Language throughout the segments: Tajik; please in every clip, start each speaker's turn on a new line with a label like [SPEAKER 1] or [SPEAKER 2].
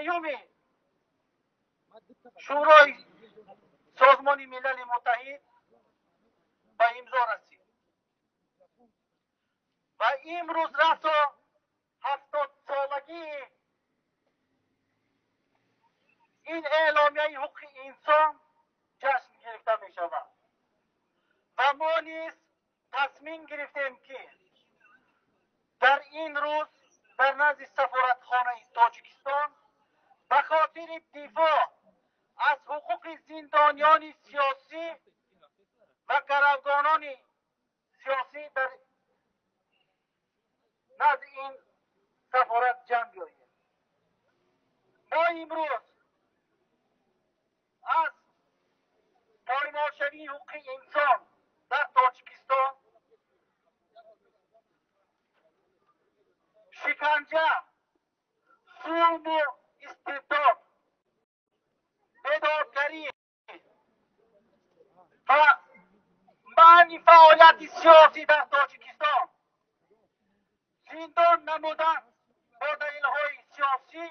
[SPEAKER 1] сеюми Шӯрои Созмони Милали Муттаҳид ба имзо расид ва имрӯз расо 70-солагии ин эъломияи ҳуқуқи инсон ҷашн гирифта мешавад ва мо низ тасмим гирифтем, ки дар ин рӯз дар назди сафоратхонаи Тоҷикистон ба хотири дифоъ аз ҳуқуқи зиндониёни сиёсӣ ва гаравгонони сиёсӣ дар назди ин сафорат ҷамъ биёем. Мо имрӯз аз поймолшавии ҳуқуқи инсон дар Тоҷикистон, шиканҷа, зулму истибдод, бедодгарӣ ва манъи фаъолияти сиёсӣ дар Тоҷикистон, зиндон намудан бо далелҳои сиёсӣ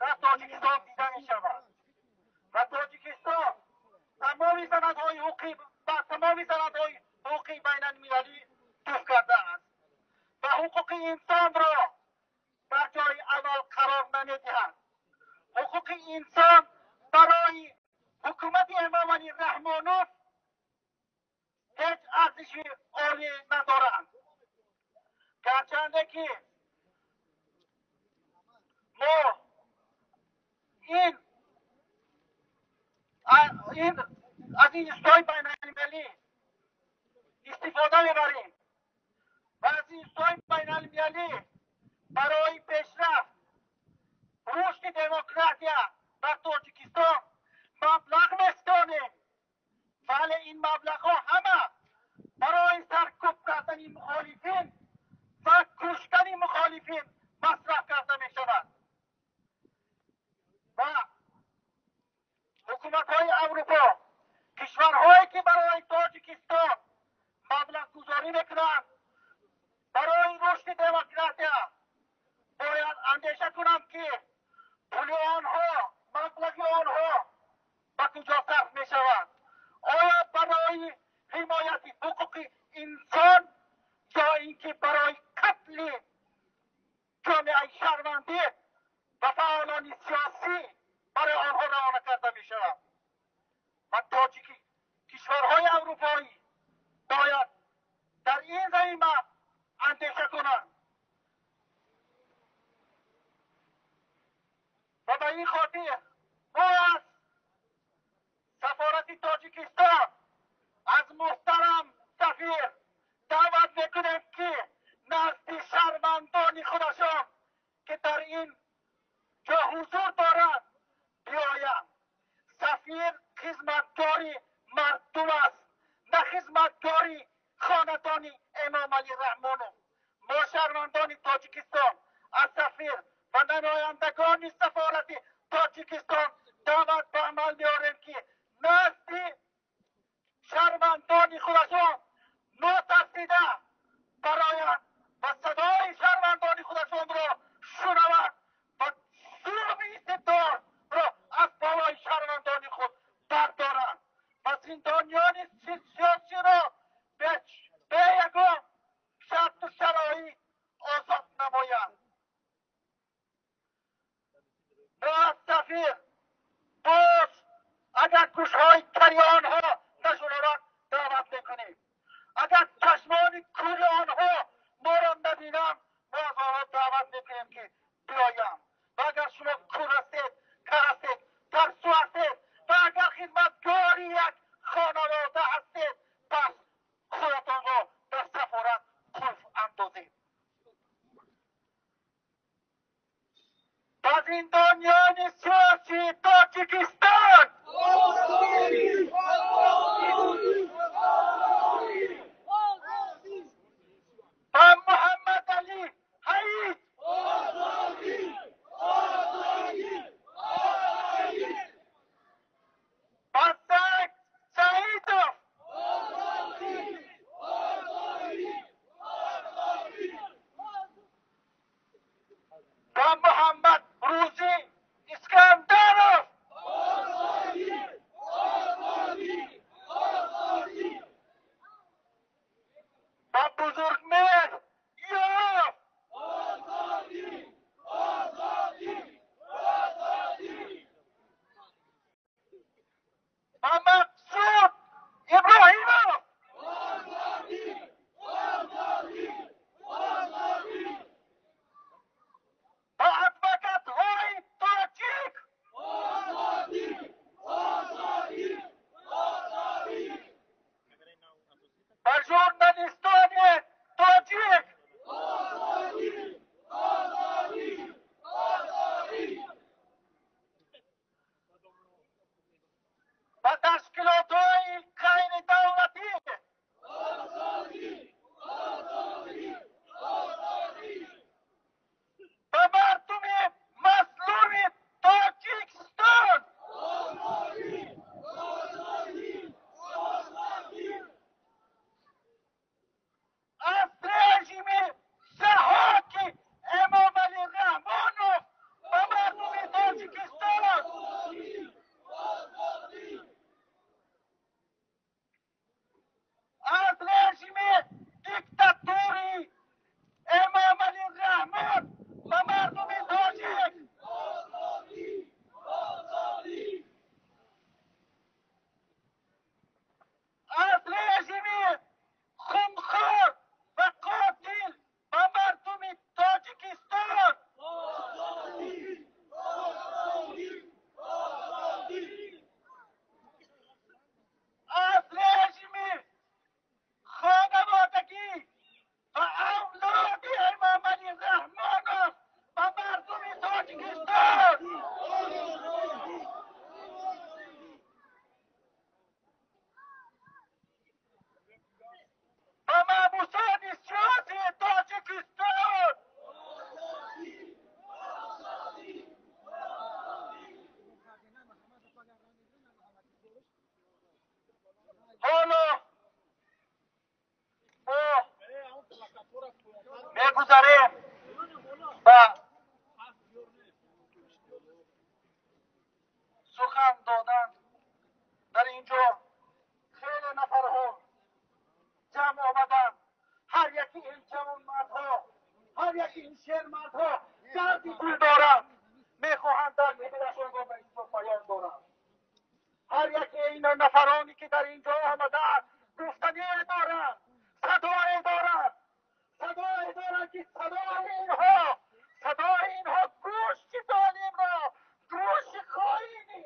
[SPEAKER 1] дар Тоҷикистон дида мешавад ва Тоҷикистон тамоми санадҳои ҳуқуқӣ ба тамоми санадҳои ҳуқуқии байналмилалӣ туф кардааст ва ҳуқуқи инсонро дар ҷои аввал қарор намедиҳад. Ҳуқуқи инсон барои ҳукумати Эмомалӣ Раҳмонов ҳеҷ арзиши олӣ надоранд. Гарчанде ки мо ин аз ин институтҳои байналмилалӣ истифода мебарем ва аз институтҳои байналмилалӣ барои пешрафт, рушди демократия дар Тоҷикистон маблағ меситонем, вале ин маблағҳо ҳама барои саркӯб кардани мухолифин ва куштани мухолифин масраф карда мешавад ва ҳукуматҳои Аврупо, кишварҳое ки барои Тоҷикистон маблағгузорӣ мекунанд барои рушди демократия, бояд андеша кунанд, ки пули онҳо, маблағи онҳо ба куҷо сарф мешавад. Оё барои ҳимояти ҳуқуқи инсон ё ин ки барои қатли ҷомеаи шаҳрвандӣ ва фаъолони сиёсӣ барои онҳо равона карда мешавад? Ва тоҷики кишварҳои аврупоӣ бояд дар ин замима андеша кунанд ва ба ин хотир мо аз сафорати Тоҷикистон, аз муҳтарам сафир даъват мекунем, ки назди шаҳрвандони худашон, ки дар ин ҷо ҳузур доранд, биёянд. Сафир хизматгори мардум аст, на хизматгори хонадони Эмомалӣ Раҳмонов. Мо, шаҳрвандони Тоҷикистон, аз сафир ва намояндагони сафорати Тоҷикистон даъват ба амал меорем, ки назди шаҳрвандони худашон нотарсида бароянд ва садои шаҳрвандони худашонро шунаванд ва зулми истибдодро аз болои шаҳрвандони худ бардоранд ва зиндониёни сиёсиро бе ягон шарту шароит озод намоянд. Мо аз сафир боз, агар гӯшҳои кари онҳо нашунаванд, даъват мекунем. Мегузарем ба сухан додан. Дар инҷо хеле нафарҳо ҷамъ омаданд. Ҳар яки ин ҷавонмардҳо, ҳар яки ин шермардҳо дарди дил доранд, мехоҳанд дарди дилашонро ба инҷо баён доранд. Ҳар яки ин нафароне ки дар инҷо омадаанд гуфтание доранд, садое доранд, садое доранд ки садои инҳо гӯши золимро, гӯши хоини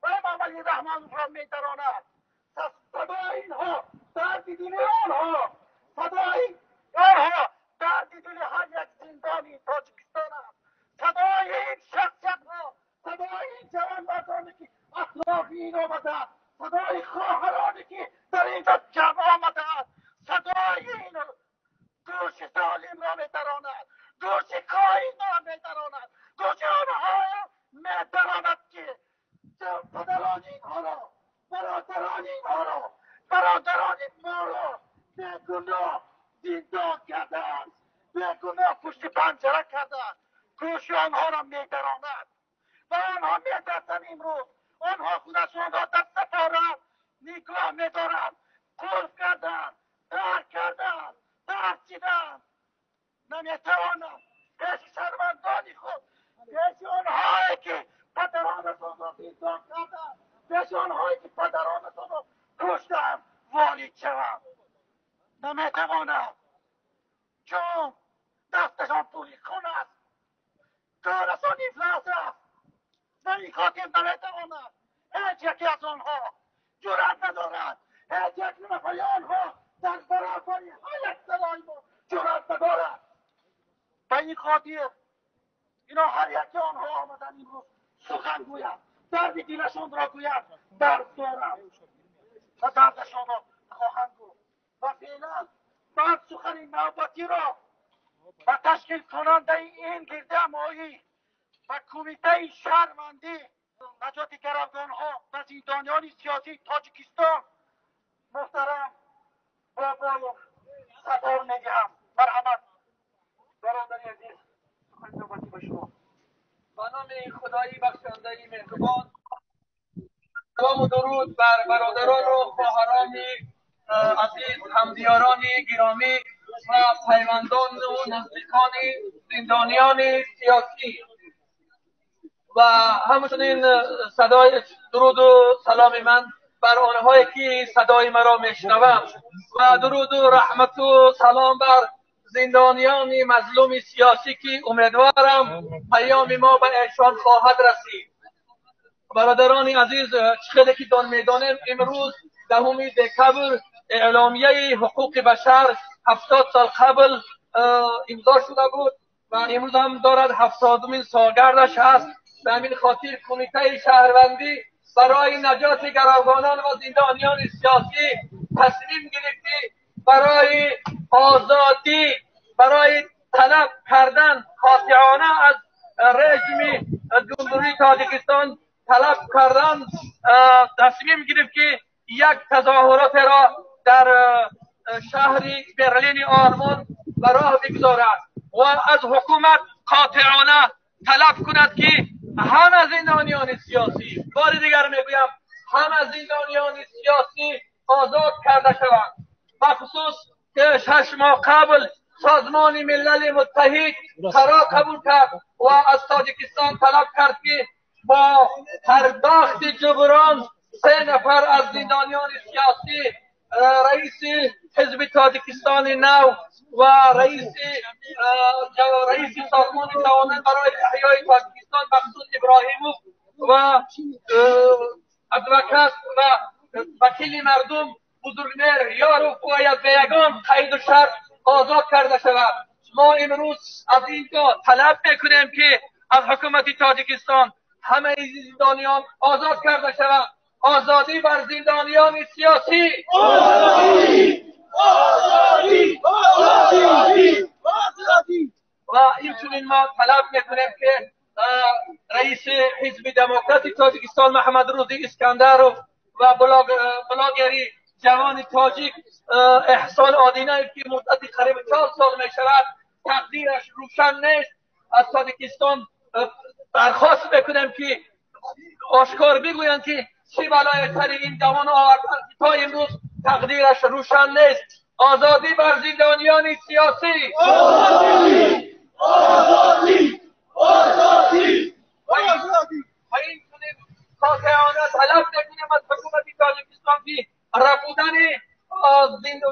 [SPEAKER 1] ва Эмомалӣ Раҳмонро медаронад. Садои инҳо дарди дили онҳо, садои онҳо дарди дили ҳар як зиндонии Тоҷикистон аст. Садои ин шахсиятҳо, садои ин ҷавонмардоне ки атрофи ин омадаанд, садои хоҳароне ки дар инҷо ҷамъ омадаанд, садои ин гӯши золимро медаронад, гӯши хоинро медаронад, гӯши онҳоро медаронад ки падарони инҳоро, бародарони инҳоро, бародарони моро бегуноҳ зиндон кардаанд, бегуноҳ пушти панҷара кардаанд. Гӯши онҳоро медаронад ва онҳо метарсанд. Имрӯз онҳо худашонро дар сафорат нигоҳ медоранд, қулф карданд, дар карданд, тарсиданд, наметавонанд пеши шаҳрвандони худ, пеши онҳое ки падаронашонро зиндон карданд, пеши онҳое ки падаронашонро куштанд, ворид шаванд. Наметавонанд, чун дасташон пури хун аст, корашон ифлос аст. Ба ин хотир наметавонанд. Ҳеҷ яке аз онҳо ҷуръат надорад. Ҳеҷ як нафари онҳо дар баробари ҳар як садои мо ҷуръат надорад. Ба ин хотир ино ҳар яке онҳо омадан имрӯз сухан гӯянд, дарди дилашонро гӯянд, дард доранд ва дардашонро хоҳанд гуфт. Ва феълан ман сухани навбатиро ба ташкилкунандаи ин гирдиҳамоӣ, ба Кумитаи шаҳрвандӣ наҷоти гаравгонҳо ва зиндониёни сиёсии Тоҷикистон муҳтарам Бобоев Сатор медиҳам. Марҳамат, бародари азиз, сухани навбатӣ ба шумо.
[SPEAKER 2] Ба номи Худои бахшандаи меҳрубон. Салому дуруд бар бародарону хоҳарони азиз, ҳамдиёрони гиромӣ ва пайвандону наздикони зиндониёни сиёсӣ ва ҳамчунин садои дуруду саломи ман бар онҳое ки садои маро мешунаванд ва дуруду раҳмату салом бар зиндониёни мазлуми сиёсӣ ки умедворам паёми мо ба эшон хоҳад расид. Бародарони азиз, чӣ хеле ки медонем, имрӯз 10 декабр эъломияи ҳуқуқи башар 70 сол қабл имзо шуда буд ва имрӯз ҳам дорад 70-умин солгардаш ҳаст. Ба ҳамин хотир Кумитаи шаҳрвандӣ барои наҷоти гаравгонон ва зиндониёни сиёсӣ тасмим гирифт ки барои озодӣ, барои талаб кардан қотеона аз режими Ҷумҳурии Тоҷикистон талаб кардан тасмим гирифт ки як тазоҳуротеро дар шаҳри Берлини Олмон ба роҳ бигзорад ва аз ҳукумат қотеона талаб кунад ки ҳама зиндониёни сиёсӣ, бори дигар мегӯям, ҳама зиндониёни сиёсӣ озод карда шаванд. Бахусус ки 6 моҳ қабл Созмони Милали Муттаҳид қарор қабул кард ва аз Тоҷикистон талаб кард ки бо пардохти ҷуброн се нафар аз зиндониёни сиёсӣ, раиси ҳизби Тоҷикистони Нав ва раиси Созмони ҷавонон барои эҳёи Тоҷикистон Мақсуд Иброҳимов ва адвокат ва вакили мардум Бузургмеҳр Ёров бояд ба ягон қайду шарт озод карда шавад. Мо имрӯз аз ин ҷо талаб мекунем ки аз ҳукумати Тоҷикистон ҳамаи зиндониён озод карда шаванд. Озодӣ бар зиндониёни сиёсӣ!
[SPEAKER 3] Озодӣ! Озодӣ! Озодӣ!
[SPEAKER 2] Ва инчунин мо талаб мекунем ки раиси Ҳизби Демократи Тоҷикистон Маҳамадрӯзи Искандаров ва блогери ҷавони тоҷик Эҳсон Одинаев ки муддати қариби 4 сол мешавад تقدیرش روشن نیست. از تاجیکستان درخواست میکنیم که آشکار بگویند که چه بلای سر این جوان آوردند که تا امروز تقدیرش روشن نیست. آزادی بر زندانیان سیاسی،
[SPEAKER 3] آزادی، آزادی، آزادی، آزادی.
[SPEAKER 2] و این چنین قاطعانه طلب میکنیم از حکومت تاجیکستان که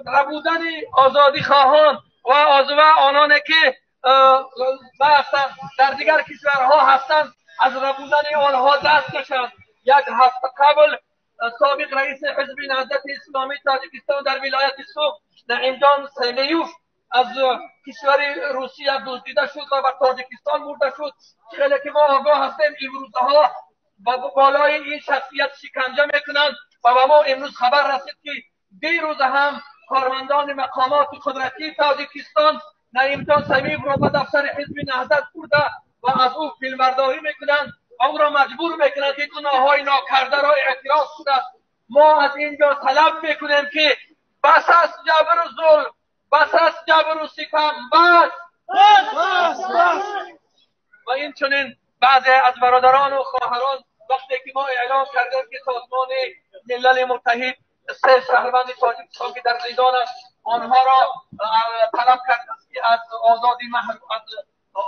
[SPEAKER 2] ربودن آزادی خواهان و آنان که در دیگر کشورها هستند از ربودن آنها دست کشند. یک هفته قبل سابق رئیس حزب نهضت اسلامی تاجیکستان در ولایت سوخت نعیمجان سمیوف از کشور روسیه دزدیده شد و به تاجیکستان برده شد. خیلی که ما آگاه هستیم امروزها بالای این شخصیت شکنجه میکنند و به ما امروز خبر رسید که دیروز هم کارمندان مقامات قدرتی تاجیکستان نعیمجان سمیوف را به دفتر حزب نهضت برده و از او فیلمبرداری میکنند و او را مجبور میکنند که گناههای ناکرده را اعتراف کند. ما از اینجا طلب میکنیم که بس است جبر و ظلم، بس است جبر و ستم، بس
[SPEAKER 3] بس بس.
[SPEAKER 2] و این چنین بعضی از برادران و خواهران وقتی که ما اعلام کردیم که سازمان ملل متحد 3 شهروند تاجیکستان که در زندان است آنها را طلب کرد که از آزادی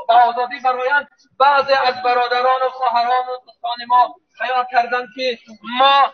[SPEAKER 2] به آزادی برایند، بعضی از برادران و خواهران و دوستان ما خیال کردند که ما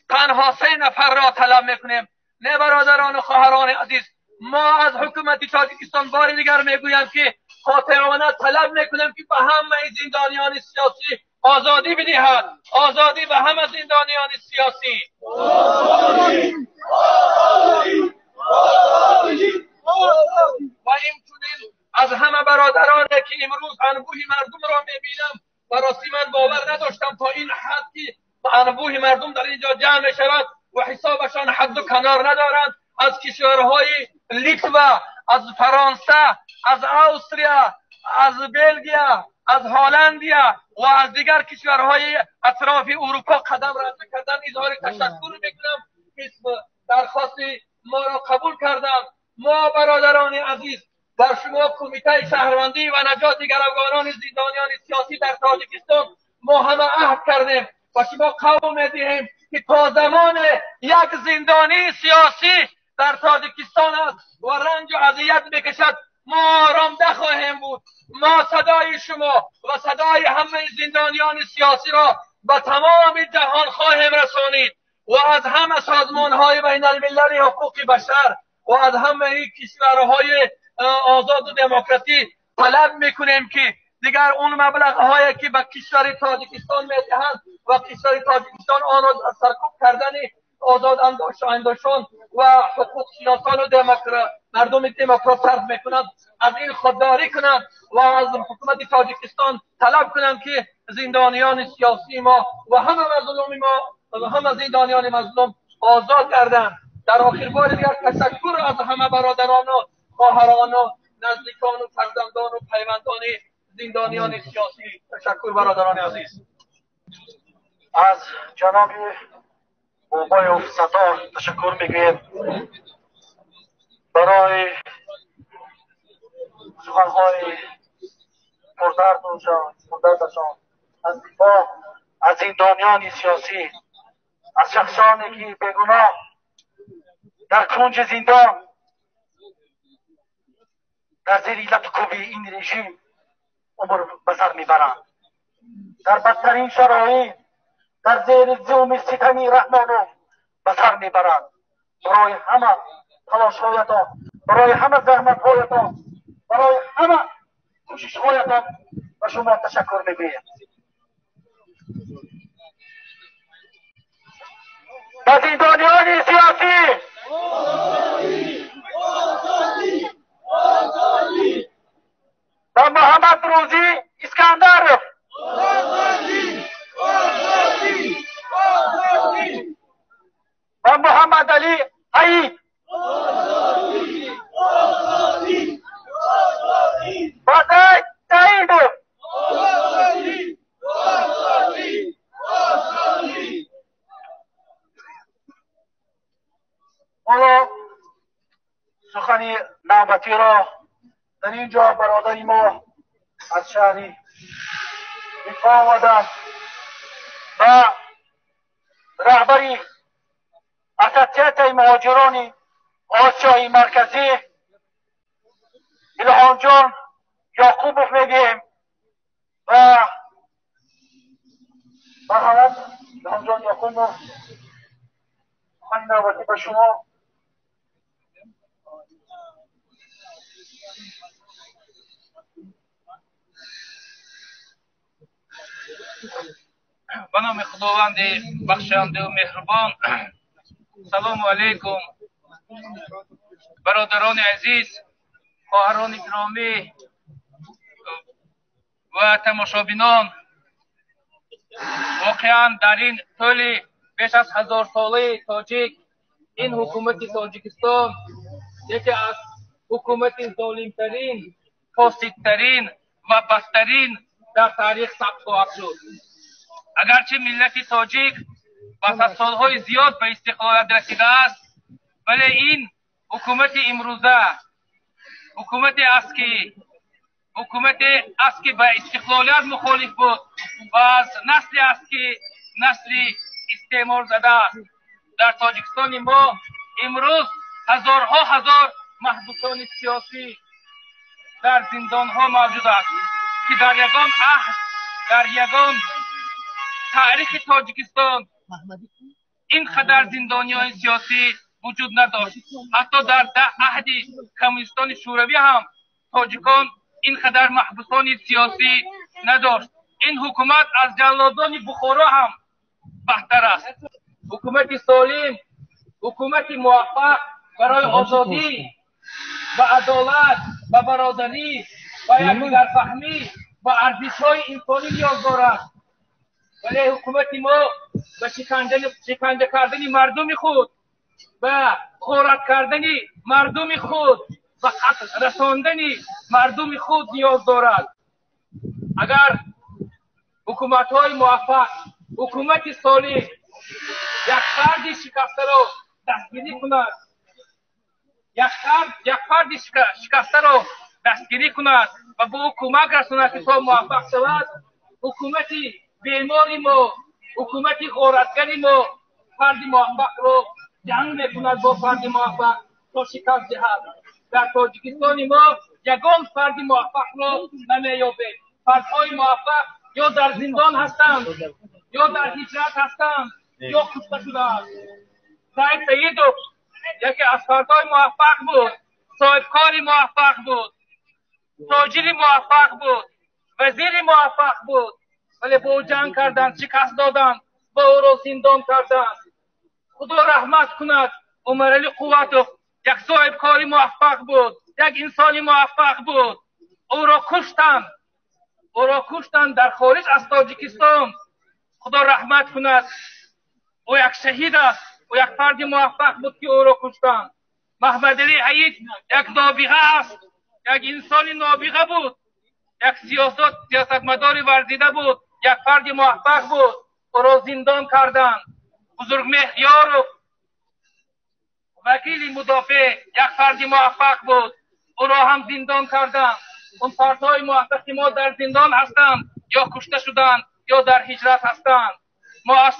[SPEAKER 2] تنها 3 نفر را طلب میکنیم. نه برادران و خواهران عزیز، ما از حکومت تاجیکستان بار دیگر میگویم که قاطعانه طلب میکنیم که به همه زندانیان سیاسی آزادی بدهد. آزادی به همه زندانیان سیاسی.
[SPEAKER 3] آزادی، آزادی، آزادی، آزادی.
[SPEAKER 2] و اینچنین از همه برادران که امروز انبوه مردم را میبینم و راستی من باور نداشتم تا این حد که انبوه مردم در اینجا جمع شود و حسابشان حد و کنار ندارند. از کشورهای لیتوا، از فرانسه، از آستریا، از بلژیک، از هلندیا و از دیگر کشورهای اطراف اروپا قدم رد کردن اظهار تشکر میکنم که درخواست ما را قبول کردند. ما برادران عزیز بر شما کمیته شهروندی و نجات گروگانان زندانیان سیاسی در تاجیکستان ما همه عهد کردیم و شما قول میدهیم که تا زمان یک زندانی سیاسی در تاجیکستان است و رنج و اذیت میکشد ما آرام نخواهیم بود. ما صدای شما و صدای همه زندانیان سیاسی را به تمام جهان خواهیم رسانید و از همه سازمان‌های بین المللی حقوق بشر و از همه کشورهای آزاد و دموکراسی طلب میکنیم که دیگر اون مبلغ هایی که به کشور تاجیکستان میدهند و کشور تاجیکستان آن را از سرکوب کردن آزاد اندیشان و حقوق شناسان و مردم دموکرات صرف میکنند از این خودداری کنند و از حکومت تاجیکستان طلب کنند که زندانیان سیاسی ما و همه مظلوم ما و همه زندانیان مظلوم آزاد کردند. در آخر بار دیگر تشکر از همه برادران و خواهران و نزدیکان و فرزندان و پیوندان زندانیان سیاسی. تشکر برادران عزیز.
[SPEAKER 1] از جناب بابایوف ستار تشکر میگویم برای سخنهای پردردشان از دفاع از زندانیان سیاسی، از شخصانی که بیگناه در کنج زندان در زیر لط کوبی این رژیم عمر به سر میبرند، در بدترین شرایط در زیر ظلم ستمی رحمانو به سر میبرند. برای همه تلاشهایتان، برای همه زحمتهایتان، برای همه کوششهایتان به شما تشکر میگویم. به زندانیان سیاسی
[SPEAKER 3] آزادی، آزادی،
[SPEAKER 1] به محمد روزی اسکندروف،
[SPEAKER 3] آزادی، آزادی، آزادی،
[SPEAKER 1] به محمد علی عید،
[SPEAKER 3] آزادی، آزادی، آزادی،
[SPEAKER 1] به سعید،
[SPEAKER 3] آزادی، آزادی، آزادی.
[SPEAKER 1] حالا سخنی نوبتی را Дар ин ҷо бародари мо аз шаҳри Литва омаданд ва раҳбари Ассотсиатсияи муҳоҷирони Осиёи Марказӣ Илҳомҷон Ёқубов медиҳем ва марҳамат, Илҳомҷон Ёқубов, сухани навбатӣ ба шумо.
[SPEAKER 2] Ба номи Худованди бахшандаю меҳрубон. Салому алайкум, бародарони азиз, хоҳарони гиромӣ ва тамошобинон. Воқеан, дар ин тӯли беш аз ҳазорсолаи тоҷик ин ҳукумати Тоҷикистон яке аз ҳукумати золимтарин, фосидтарин ва бадтарин дар таърих сабт хоҳад шуд. Агарчи миллати тоҷик пас аз солҳои зиёд ба истиқлолият расидааст, вале ин ҳукумати имрӯза ҳукумате аст, ки ба истиқлолият мухолиф буд ва аз насле аст, ки насли истеъморзада аст. Дар Тоҷикистони мо имрӯз ҳазорҳо ҳазор маҳбусони сиёсӣ дар зиндонҳо мавҷуд аст, ки дар ягон аҳд, дар ягон таърихи Тоҷикистон ин қадар зиндониёни сиёсӣ вуҷуд надошт. Ҳатто дар аҳди коммунистони шӯравӣ ҳам тоҷикон ин қадар маҳбусони сиёсӣ надошт. Ин ҳукумат аз ҷаллодони Бухоро ҳам баҳтар аст. Ҳукумати солим, ҳукумати муваффақ барои озодӣ ва адолат ва бародарӣ ва якдигарфаҳмӣ ва арзишҳои инсонӣ ниёз дорад, вале ҳукумати мо ба шиканҷа кардани мардуми худ, ба ғорат кардани мардуми худ, ба қатл расондани мардуми худ ниёз дорад. Агар ҳукуматҳои муваффақ, ҳукумати солим як фарди шикастаро дастгирӣ кунад, як фарди шикастаро дастгирӣ кунад ва ба ӯ кӯмак расонад, ки то муваффақ шавад, ҳукумати бемори мо, ҳукумати ғоратгари мо фарди муваффақро ҷанг мекунад бо фарди муваффақ то шикаст диҳад. Дар Тоҷикистони мо ягон фарди муваффақро намеёбед. Фардҳои муваффақ ё дар зиндон ҳастанд, ё дар ҳиҷрат ҳастанд, ё кушта шудаанд. Саид Саидов яке аз фардҳои муваффақ буд, соҳибкори муваффақ буд, тоҷири муваффақ буд, вазири муваффақ буд, вале бо ӯ ҷанг карданд, шикаст доданд ва ӯро зиндон карданд. Худо раҳмат кунад Умарали Қувватов, як соҳибкори муваффақ буд, як инсони муваффақ буд, ӯро куштанд, ӯро куштанд дар хориҷ аз Тоҷикистон. Худо раҳмат кунад, ӯ як шаҳид аст, ӯ як фарди муваффақ буд, ки ӯро куштанд. Маҳмадалӣ Ҳаид як нобиға аст, як инсони нобиға буд, як сиёсатмадори варзида буд, як фарди муваффақ буд, ӯро зиндон карданд. Бузургмеҳр Ёров, вакили мудофеъ, як фарди муваффақ буд, ӯро ҳам зиндон карданд. Он фардҳои муваффақи мо дар зиндон ҳастанд, ё кушта шуданд, ё дар ҳиҷрат ҳастанд. Мо аз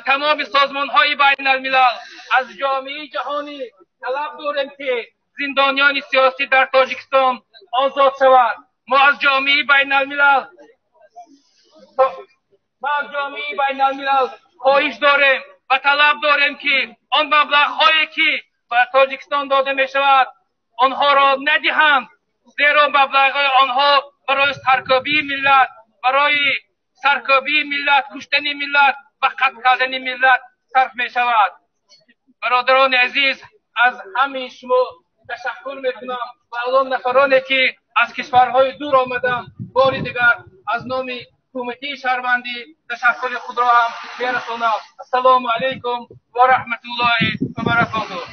[SPEAKER 2] тамоми созмонҳои байналмилал, аз ҷомеаи ҷаҳонӣ талаб дорем, ки зиндониёни сиёсӣ дар Тоҷикистон озод шавад. Мо аз ҷомеаи байналмилал хоҳиш дорем ва талаб дорем, ки он маблағҳое, ки ба Тоҷикистон дода мешавад, онҳоро надиҳанд, зеро маблағҳои онҳо барои саркӯбии миллат, барои саркӯбии миллат, куштани миллат ва қатл кардани миллат сарф мешавад. Бародарони азиз, аз ҳамаи шумо ташаккур мекунам ва он нафароне, ки аз кишварҳои дур омаданд, бори дигар аз номи кумитаи шаҳрвандӣ ташаккури худро ҳам мерасонам. Ассалому алайкум ва раҳматуллоҳи ва баракотуҳ.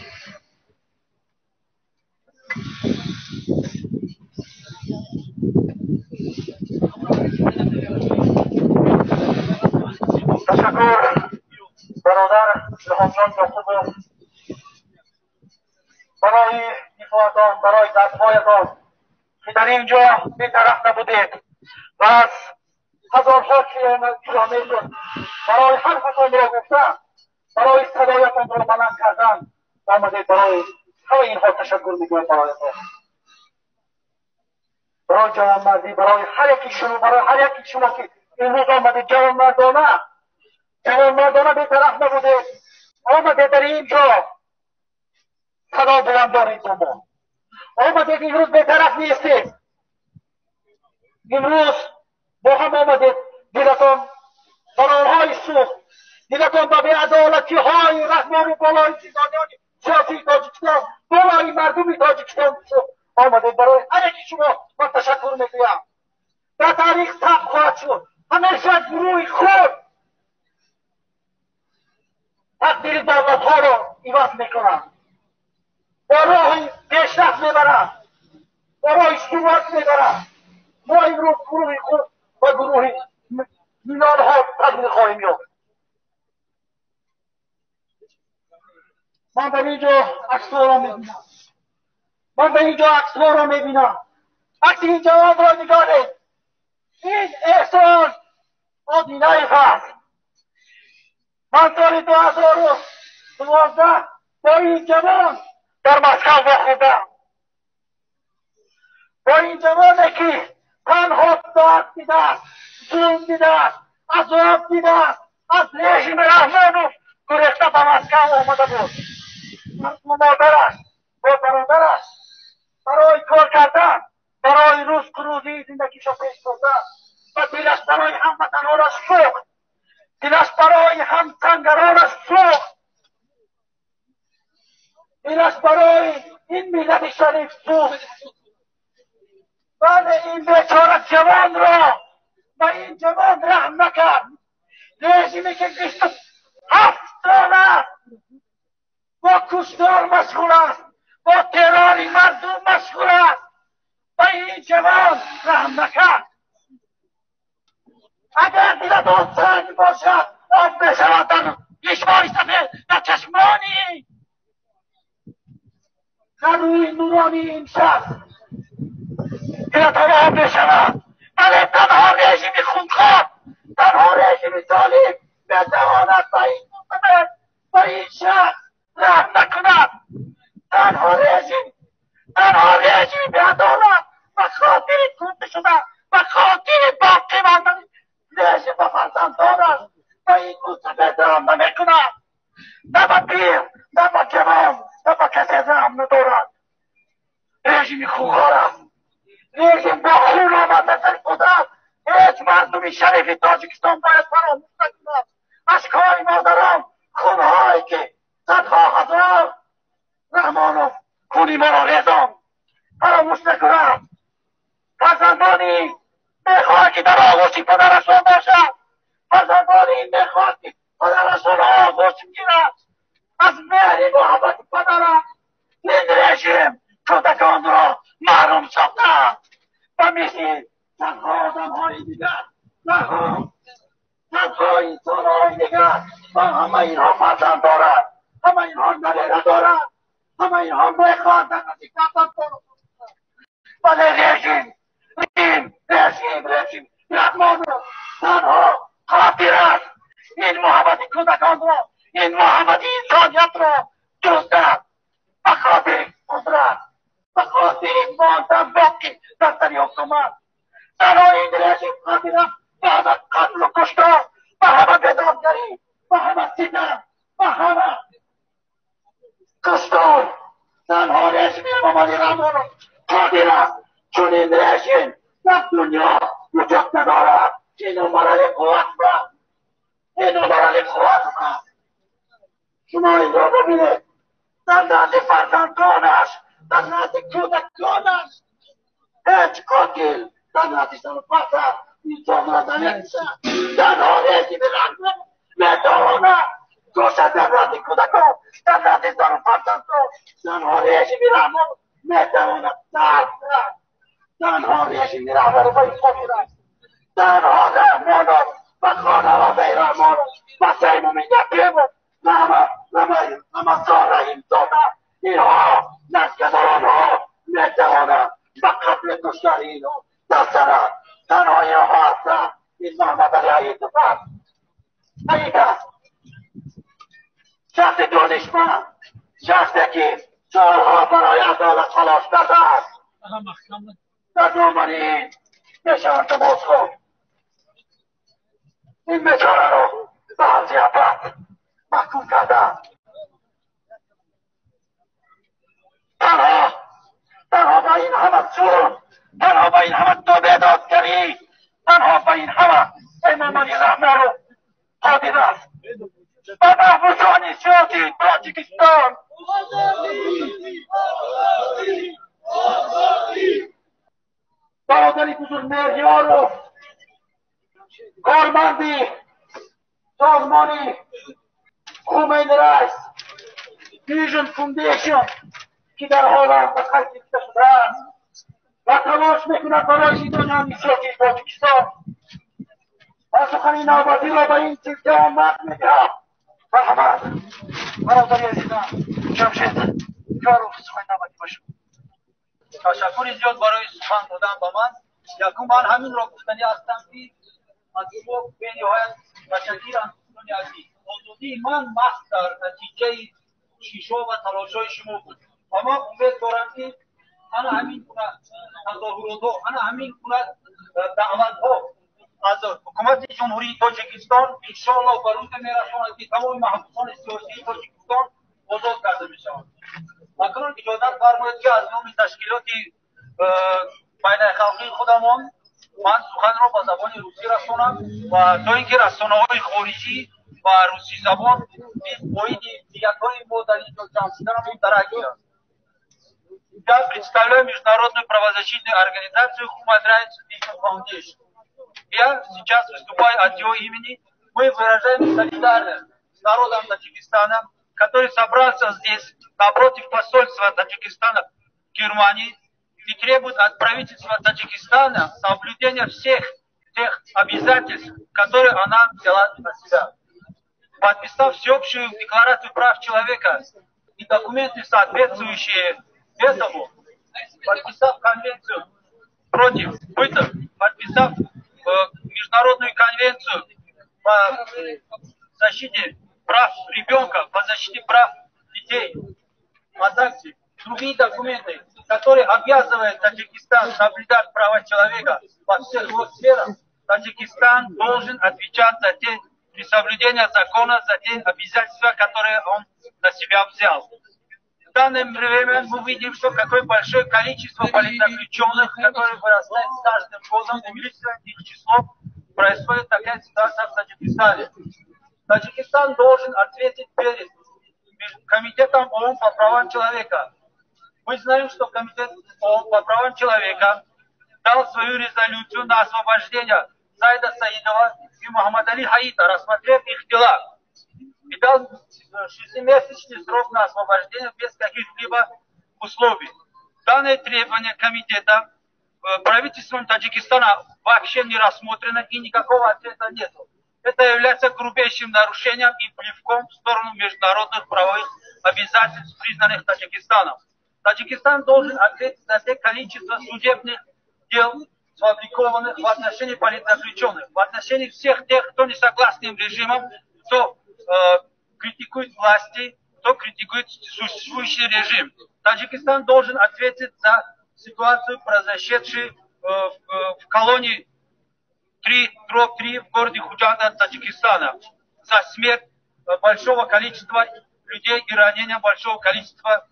[SPEAKER 1] Ташаккур, бародар Илҳомҷон Ёқубов, барои дифоатон, барои гапҳоятон. ки дар ин ҷо бетараф набудед ва аз ҳазорҳо километр барои ҳарфатонро гуфтан, барои садоятонро баланд кардан омадед. Барои ҳамаи инҳо ташаккур мегӯям бароятон, барои ҷавонмардӣ, барои ҳар яки шумо, барои ҳар яки шумо ки имрӯз омадед ҷавонмардона, ҷавонмардона бетараф набудед, омадед дар ин ҷо садо баланд доред бо мо, омадед имрӯз бетараф нестед, имрӯз бо ҳам омадед. Дилатон бар онҳои сӯхт, дилатон ба беадолатиҳои Раҳмону болои зиндониёни сиёсии Тоҷикистон, болои мардуми Тоҷикистон сӯхт, омадед. Барои ҳар яки шумо ман ташаккур мегӯям. Дар таърих сабт хоҳад шуд, ҳамеша гурӯҳи худ тақдири давлатҳоро иваз мекунанд, бо роҳи пешрафт мебаранд, бо роҳи суръат мебаранд. Мо имрӯз гурӯҳи худ ва гурӯҳи миллионҳо тағйир хоҳем ёфт. Ман дар ин ҷо аксҳоро мебинам, ман дар ин ҷо аксҳоро мебинам. Акси ин ҷавонро нигоҳед, ин Эҳсон Одинаев аст. Ман соли 2012 бо ин ҷавон дар Москав вохӯрдам, бо ин ҷавоне ки танҳо дард дидааст, зулм дидааст, азоб дидааст, аз режими Раҳмонов гурехта ба Москав омада буд. Бо модараш, бо бародараш барои кор кардан, барои рузқу рӯзии зиндагишо пеш бурдан, ва дилаш барои ҳамватанонаш сӯхт, дилаш барои ҳамсангаронаш сӯхт, дилаш барои ин миллати шариф сӯхт. Бале, ин бечора ҷавонро ба ин ҷавон раҳм накард. Режиме ки 27 сол аст бо куштор машғул аст, бо террори мардум машғул аст, ба ин ҷавон раҳм накард. Агар дилатон санг бошад, об мешавад дар ریشҳои сафед, дар чашмони, дар рӯи нуронии ин шахс дилатон об мешавад. Бале, танҳо режими хунхор, танҳо режими золим метавонад ба ин мусаббат, ба ин шахс раҳм накунад. Танҳо режим, танҳо режими беадолат ба хотири кушта шуда, ба хотири боқӣ мондани режим ба фарзандонаш ба ин мусаббат раҳм намекунад. На ба пир, на ба ҷавон, на ба касе раҳм надорад. Режими хунхор аст. Режим бо хун омада сари қудрат. Ҳеҷ мардуми шарифи Тоҷикистон бояд фаромӯш накунад ашкҳои модарон, хунҳое ки садҳо ҳазор Раҳмонов хуни моро резон, фаромӯш накунад. Фарзандони мехоҳад ки дар оғӯши падарашон бошад, фарзандони мехоҳад ки падарашон оғӯш гирад, аз меҳри муҳаббати падараш. Ин режим кӯдаконро маҳрум сохтааст ба мисли садҳо одамҳои дигар, садҳо инсонҳои дигар. Ва ҳама инҳо фарзанд дорад, ҳама инҳо набера дорад, ҳама инҳо мехоҳанд дар назди фарзанд. Вале режим, режим, режим Раҳмонов танҳо қодир аст ин муҳаббати кӯдаконро, ин муҳаббати инсониятро дуздад ба хотири қудрат, ба хотири мондан боқӣ дар сари ҳукумат. Танҳо ин режим қодир аст ба ҳама қатлу куштор, ба ҳама бедодгарӣ, ба ҳама ситам, ба ҳама куштор. Танҳо режими Эмомалӣ Раҳмонов қодир аст. Чунин режим дар дунё вуҷуд надорад. Ин умарали қувват аст, ин умарали қувват аст. Шумо инро бибинед, дар назди фарзандонаш, дар назди кӯдаконаш ҳеҷ қотил дар назди зану фарзанд инсонро намекушад. Танҳо режими Раҳмон метавонад кушад дар назди кӯдакон, дар назди зану фарзандон. Танҳо режими Раҳмон метавонад дард кунад. Танҳо режими Раҳмонов ба ин қодир аст. Танҳо Раҳмонов ва хонаводаи Раҳмонов ва Саймумин Якимов, Рамазон Раҳимзода, инҳо наскадаронҳо метавонанд ба қатли куштори инҳо даст дорад. Танҳо инҳо ҳастанд. Ин Муҳаммадалӣ Ҳаитов аст. Ҳаит аст. Шахси донишманд, шахсе ки солҳо барои адолат талош кардааст. Дар домани ин мешаванд намозхон. Ин бечораро ба ҳабси абад маҳкум карданд. Танҳо ба ин ҳама зулм, танҳо ба ин ҳама бедодгарӣ, танҳо ба ин ҳама Эмомалӣ Раҳмонов қодир аст. Ба маҳбусони сиёсии Тоҷикистон бародари бузургмеҳр Ёров, корманди созмони Human Rights Vision Foundation ки дар Ҳолланд ба қайд гирифта шудааст ва талош мекунад барои зиндониёни сиёсии Тоҷикистон. Ва сухани навбатиро ба ин ҷавонмард медиҳам. Марҳамат, бародари азизам Ҷамшед Ёров, сухани навбатӣ ба шумо.
[SPEAKER 2] Ташаккури зиёд барои сухан додан ба ман. Якум, ман ҳаминро гуфтанӣ ҳастам, ки аз шумо бениҳоят муташаккирам, дӯстони азиз. Озодии ман маҳз дар натиҷаи кӯшишҳо ва талошҳои шумо буд ва ман умед дорам, ки ана ҳамин гуна тазоҳуротҳо, ана ҳамин гуна даъватҳо аз ҳукумати Ҷумҳурии Тоҷикистон иншоаллоҳ ба рӯзе мерасонад, ки тамоми маҳбусони сиёсии Тоҷикистон озод карда мешаванд. Акнун иҷозат фармоед, ки аз номи ташкилоти байналхалқии худамон ман суханро ба забони русӣ расонам ва то ин ки расонаҳои хориҷӣ ва русизабон низ оиди ниятҳои мо дар ин ҷо ҷамъ шуданамон дарак гиранд. Я представляю международную правозащитную организацию Human Rights Vision Foundation. Я сейчас выступаю от ее имени. Мы выражаем солидарность с народом Таджикистана, который собрался здесь, напротив посольства Таджикистана в Германии, и требует от правительства Таджикистана соблюдения всех тех обязательств, которые она взяла на себя. Подписав всеобщую декларацию прав человека и документы, соответствующие этому, подписав конвенцию против пыток, подписав международную конвенцию по защите прав ребенка, по защите прав детей, а также другие документы, которые обязывают Таджикистан соблюдать права человека во всех его сферах, Таджикистан должен отвечать за те несоблюдения закона, за те обязательства, которые он на себя взял. В данное время мы видим, что какое большое количество политзаключенных, которые вырастает с каждым годом, увеличивает их число, происходит такая ситуация в Таджикистане. Таджикистан должен ответить перед Комитетом ООН по правам человека. Мы знаем, что Комитет ООН по правам человека дал свою резолюцию на освобождение Зайда Саидова и Мухаммадали Хаита, рассмотрев их дела, и дал шестимесячный срок на освобождение без каких-либо условий. Данное требование комитета правительством Таджикистана вообще не рассмотрено и никакого ответа нет. Это является грубейшим нарушением и плевком в сторону международных правовых обязательств, признанных Таджикистаном. Таджикистан должен ответить за те количество судебных дел, сфабрикованных в отношении политзаключенных, в отношении всех тех, кто не согласен с режимом, кто критикует власти, кто критикует существующий режим. Таджикистан должен ответить за ситуацию, произошедшую в колонии 3/3 в городе Худжанда, Таджикистана, за смерть большого количества людей и ранение большого количества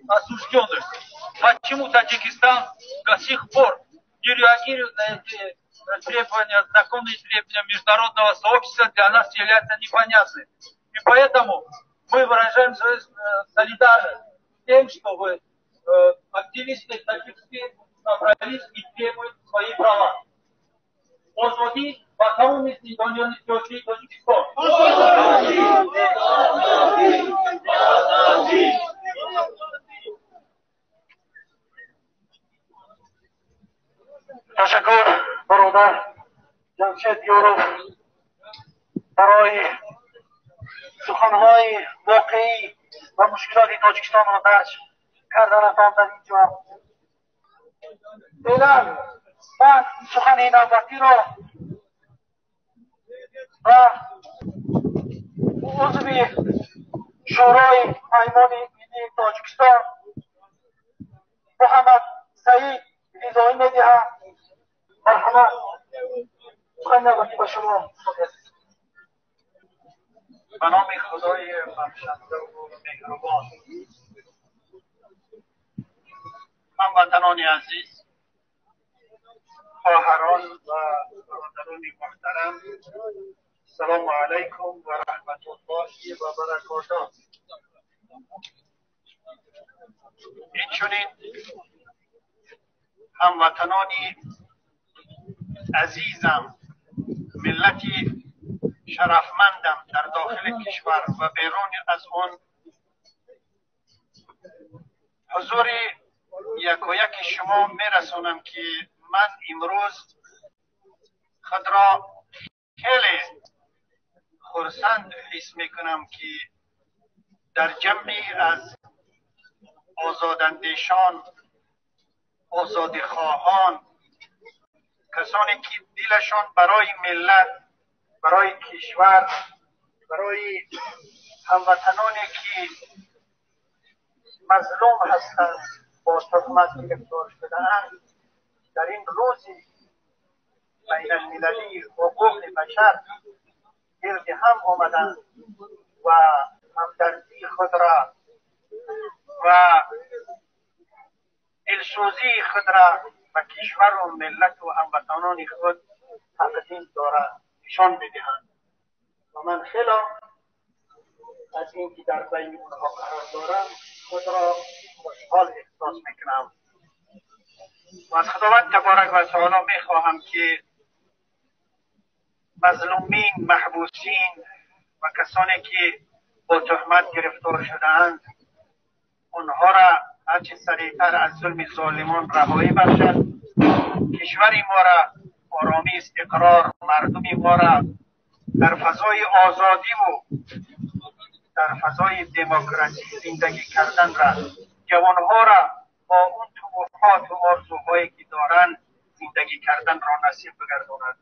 [SPEAKER 2] осужденных. Почему Таджикистан до сих пор не реагирует на эти требования, законные требования международного сообщества, для нас является непонятным. И поэтому мы выражаем свою солидарность с тем, чтобы активисты таджикские собрались и требуют свои права. Озодӣ ба тамоми зиндониёни сиёсии Тоҷикистон.
[SPEAKER 3] Озодӣ! Озодӣ! Озодӣ!
[SPEAKER 1] Ташаккур, бародар Ҷамшед Ёров, барои суханҳои воқеӣ ва мушкилоти Тоҷикистонро дарҷ карданатон дар ин ҷо. Феълан ман сухани навбатиро ба узви Шӯрои Паймони Миллии Тоҷикистон Муҳаммад Саид Ризоӣ медиҳам. Марҳамат, сухани навбатӣ ба шумо.
[SPEAKER 4] Ба номи Худои бахшандаву меҳрубон. Ҳамватанони азиз, хоҳарон ва бародарони муҳтарам, салому алайкум ва раҳматуллоҳи ва баракотуҳ. Инчунин ҳамватанони азизам, миллати шарафмандам дар дохили кишвар ва берун аз он, ҳузури якояки шумо мерасонам, ки ман имрӯз худро хеле хурсанд ҳис мекунам, ки дар ҷамъе аз озодандешон, озодихоҳон, касоне ки дилашон барои миллат, барои кишвар, барои ҳамватаноне ки мазлум ҳастанд, бо туҳмат гирифтор шудаанд, дар ин рӯзи байналмилалии ҳуқуқи башар гирди ҳам омаданд ва ҳамдардии худро ва дилсӯзии худро ба кишвару миллату ҳамватанони худ тақдим доранд, нишон медиҳанд. Ва ман хело аз ин ки дар байни онҳо қарор дорам, худро хушҳол эҳсос мекунам ва аз Худованд таборак ва таоло мехоҳам, ки мазлумин, маҳбусин ва касоне ки бо туҳмат гирифтор шудаанд, онҳоро ҳарчи сариътар аз зулми золимон раҳоӣ бахшад, кишвари моро оромӣ, истиқрор, мардуми моро дар фазои озодиву дар фазои демократӣ зиндагӣ карданро, ҷавонҳоро бо он тумуҳоту орзуҳое ки доранд зиндагӣ карданро насиб бигардонад.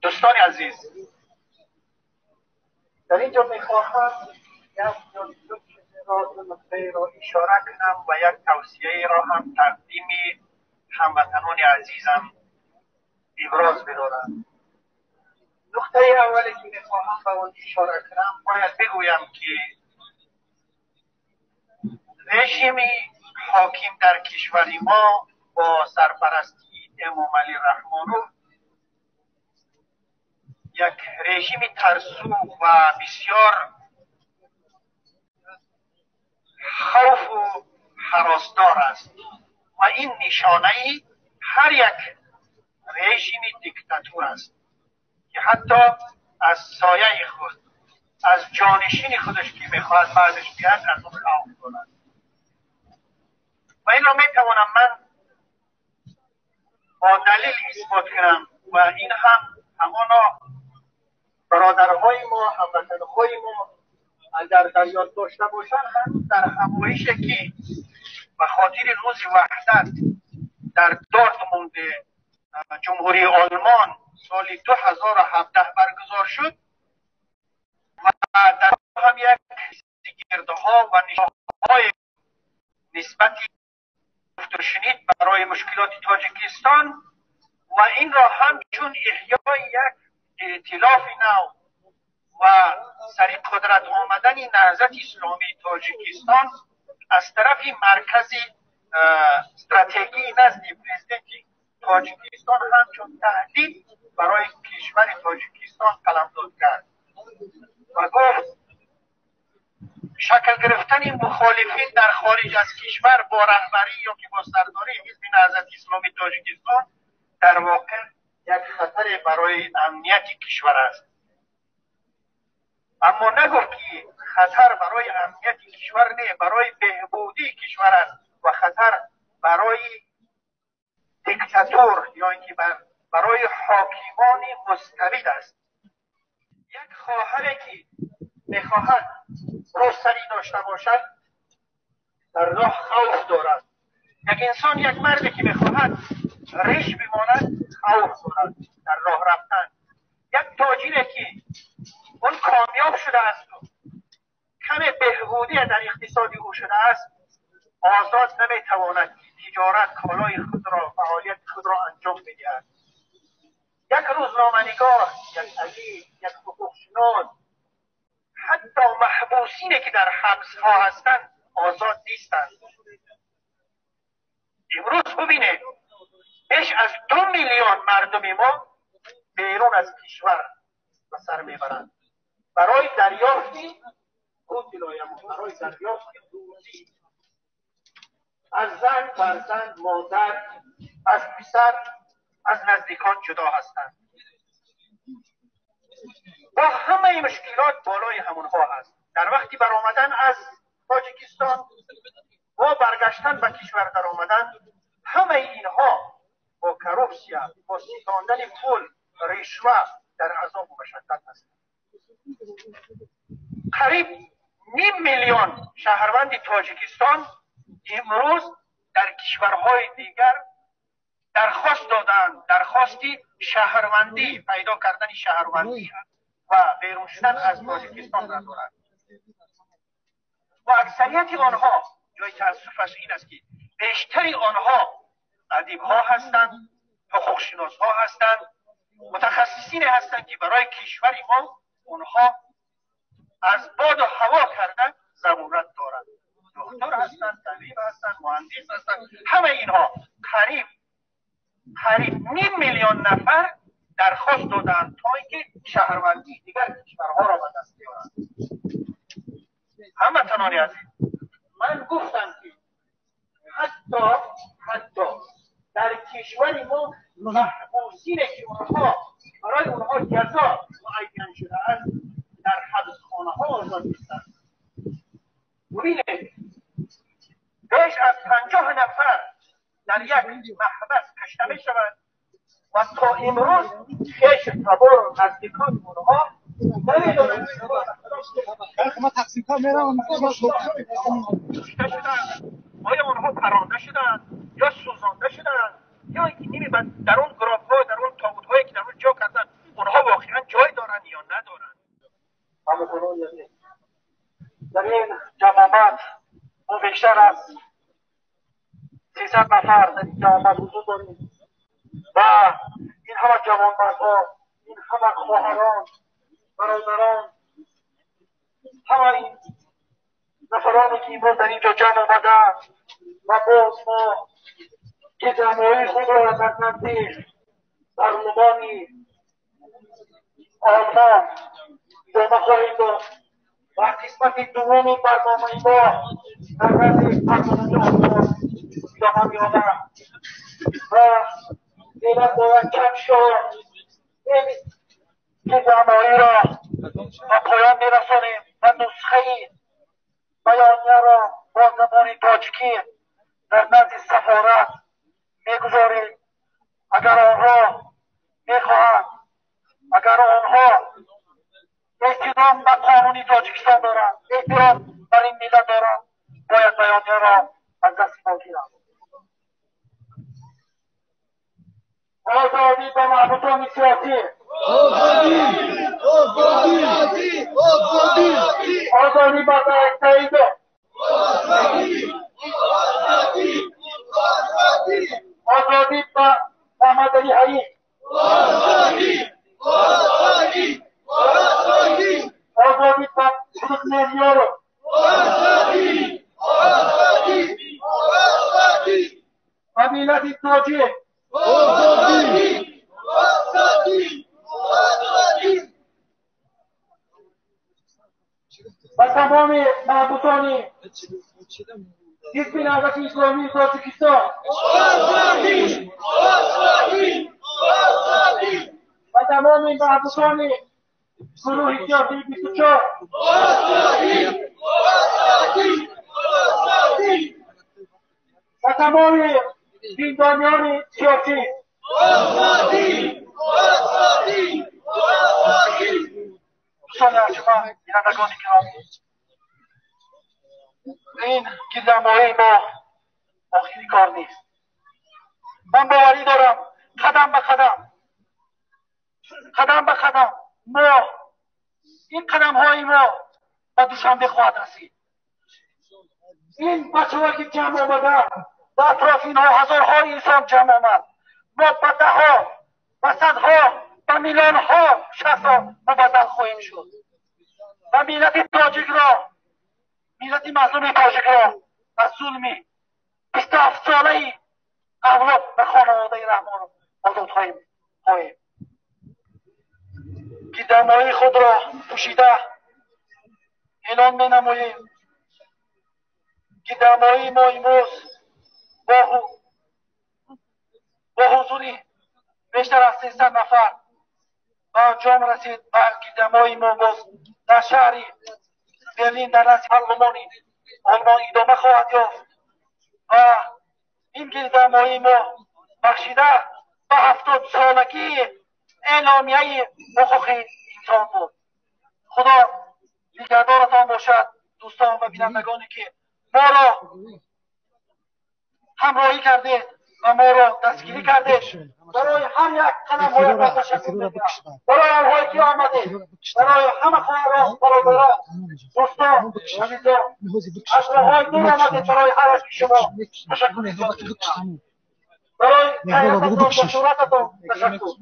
[SPEAKER 4] Дӯстони азиз, дар ин ҷо мехоҳам як ё ду чизеро, ду нуктаеро ишора кунам ва як тавсияеро ҳам тақдими ҳамватанони азизам иброз бидорам. Нуқтаи аввале ки мехоҳам ба он ишора кунам, бояд бигӯям, ки режими ҳоким дар кишвари мо бо сарпарастии Эмомалӣ Раҳмонов як режими тарсу ва бисёр хавфу ҳаросдор аст ва ин нишонаи ҳар як режими диктатур аст, ки ҳатто аз сояи худ, аз ҷонишини худаш ки мехоҳад баъдаш биёяд, аз он хавф дорад. Ва инро метавонам ман бо далел исбот кунам ва ин ҳам ҳамоно бародарҳои мо, ҳамватанҳои мо агар дар ёд дошта бошанд, ҳанӯз дар ҳамоише ки ба хотири рӯзи ваҳдат дар Дортмунди Ҷумҳурии Олмон соли 2017 баргузор шуд ва дар ҳам як гирдҳо ва нишонҳои нисбати гуфтушунид барои мушкилоти Тоҷикистон ва инро ҳамчун эҳёи як эътилофи нав ва сари қудрат омадани Наҳзати Исломии Тоҷикистон аз тарафи Маркази стратегии назди президенти Тоҷикистон ҳамчун таҳдид барои кишвари Тоҷикистон қаламдод кард ва гуфт, шакл гирифтани мухолифин дар хориҷ аз кишвар бо раҳбарӣ ё ки бо сардории Ҳизби Наҳзати Исломии Тоҷикистон дар воқеъ як хатаре барои амнияти кишвар аст. Аммо нагуфт, ки хатар барои амнияти кишвар не, барои беҳбудии кишвар аст ва хатар барои диктатур ё ин ки барои ҳокимони мустабид аст. Як хоҳаре ки мехоҳад рӯсарӣ дошта бошад, дар роҳ хавф дорад. یک انسان، یک مردی که میخواهد ریش بماند خوف دارد در راه رفتن. یک تاجری که اون کامیاب شده است و کم بهبودی در اقتصاد او شده است، آزاد نمیتواند تجارت، کالای خود را، فعالیت خود را انجام بدهد. یک روزنامه‌نگار، یک ادیب، یک حقوقشناس، حتی محبوسینی که در حبس ها هستند آزاد نیستند. امروز ببینید بیش از 2 میلیون مردم ما بیرون از کشور به سر میبرند برای دریافت برای دریافت روزی از زن، فرزند، مادر، از پسر، از نزدیکان جدا هستند. با همه مشکلات بالای همونها هست. در وقتی برآمدن از تاجیکستان و برگشتن به کشور در آمدن، همه اینها با corruption، با ستاندن پول، رشوه در عذاب و مشقت هستند. قریب نیم میلیون شهروند تاجیکستان امروز در کشورهای دیگر درخواست دادند، درخواستی شهروندی، پیدا کردن شهروندی و بیرون شدن از تاجیکستان را دارند. و اکثریت آنها، جای تأسف است این است که بیشتری آنها ادیب ها هستند، حقوق شناس ها هستند، متخصصین هستند که برای کشور ما اونها از باد و هوا کردن ضرورت دارند. دکتر هستند، طبیب هستند، مهندس هستند، همه اینها قریب نیم میلیون نفر درخواست دادند تا اینکه شهروندی دیگر کشورها را به دست بیاورند. هموطنان عزیز، من گفتم که حتی در کشور ما محبوسین که اونها برای اونها جزا معین شده است در حبسخانه ها آزاد نیستند. ببینید بیش از 50 نفر در یک محبس کشته می شوند و تا امروز خویش تبار و نزدیکان اونها نمیدانند کشته شدند، آیا اونها پرانده شدند یا سوزانده شدند یا اینکه نمی‌دونم در اون گراب ها، در اون تابوت هایی که در اون جا کردن اونها واقعا جای دارن یا ندارن.
[SPEAKER 1] در این جماعت ما بیشتر از 300 نفر در این جماعت حضور داریم و این همه جوانمردها، این همه خواهران، برادران، همه این نفرانی که امروز در اینجا جمع آمدند و باز ما که جمعی خود را در نزدیک پارلمان آلمان ادامه خواهیم داد و قسمت دوم برنامه ما در نزد پارلمان آلمان ادامه می‌یابد و فعلا باید کم شد این جمعی را به پایان می‌رسانیم و نسخه بیانیه را با زبان تاجیکی در نزد سفارت میگذاریم. اگر آنها میخواهند، اگر آنها احترام به قانون تاجیکستان دارند، احترام بر این ملت دارند، باید بیانیه را از دست ما گیرند. آزادی به محبوسان سیاسی،
[SPEAKER 3] آزادی، آزادی، آزادی،
[SPEAKER 1] آزادی به سعید،
[SPEAKER 3] آزادی، آزادی، آزادی،
[SPEAKER 1] آزادی به محمد علی حیی،
[SPEAKER 3] آزادی، آزادی، آزادی،
[SPEAKER 1] آزادی به خودمختیار،
[SPEAKER 3] آزادی، آزادی، آزادی،
[SPEAKER 1] به ملت تاجیک،
[SPEAKER 3] آزادی، آزادی، آزادی،
[SPEAKER 1] و تمام محبوسان حزب نهضت اسلامی تاجیکستان،
[SPEAKER 3] آزادی، آزادی، آزادی،
[SPEAKER 1] و تمام محبوسان گروه سیاسی 24،
[SPEAKER 3] آزادی، آزادی، آزادی،
[SPEAKER 1] و تمام زندانیان سیاسی،
[SPEAKER 3] آزادی، آزادی، آزادی.
[SPEAKER 1] دوستان ارجمند، بینندگان گرامی، این گیرنمایی ما охири кор нест. Ман боварӣ дорам, қадам ба қадам, қадам ба қадам мо ин қадамҳои мо ба Душанбе хоҳад расид. Ин бачаҳое ки ҷамъ омаданд, ба атрофи инҳо ҳазорҳо инсон ҷамъ омад, мо ба даҳҳо, ба садҳо, ба миллионҳо шахсро мубаддал хоҳем шуд ва миллати тоҷикро, миллати мазлуми тоҷикро аз зулми 27-солаи авлод ба хонаводаи Раҳмонов озод хоҳем. Гирдамоии худро пӯшида эълон менамоем. Гирдамоии мо имрӯз бо ҳузури бештар аз 300 нафар ба анҷом расид ва гирдамоии мо боз дар шаҳри Берлин, дар назди парлумони Олмон идома хоҳад ёфт ва ин гирдамоии мо бахшида ба 70-солагии эъломияи ҳуқуқи инсон буд. Худо нигаҳдоратон бошад, дӯстон ва бинандагоне ки моро ҳамроҳӣ кардед ва моро дастгирӣ кардед. Барои ҳар як қадамҳоятон ташаккур мекунам, барои онҳое ки омадед, барои ҳама хоҳарон, бародарон, дӯстон, азизон, аз роҳҳои дур омадед, барои ҳар яки шумо ташаккур мекунам. Барои ғайрататон ва ҷуръататон ташаккур.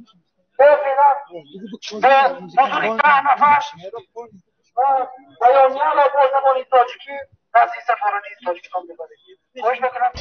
[SPEAKER 1] Бо феълан бо ҳузури 10 нафар баёнияро бо забони тоҷикӣ назди сафорати Тоҷикистон мебарем. Хоҳиш мекунам.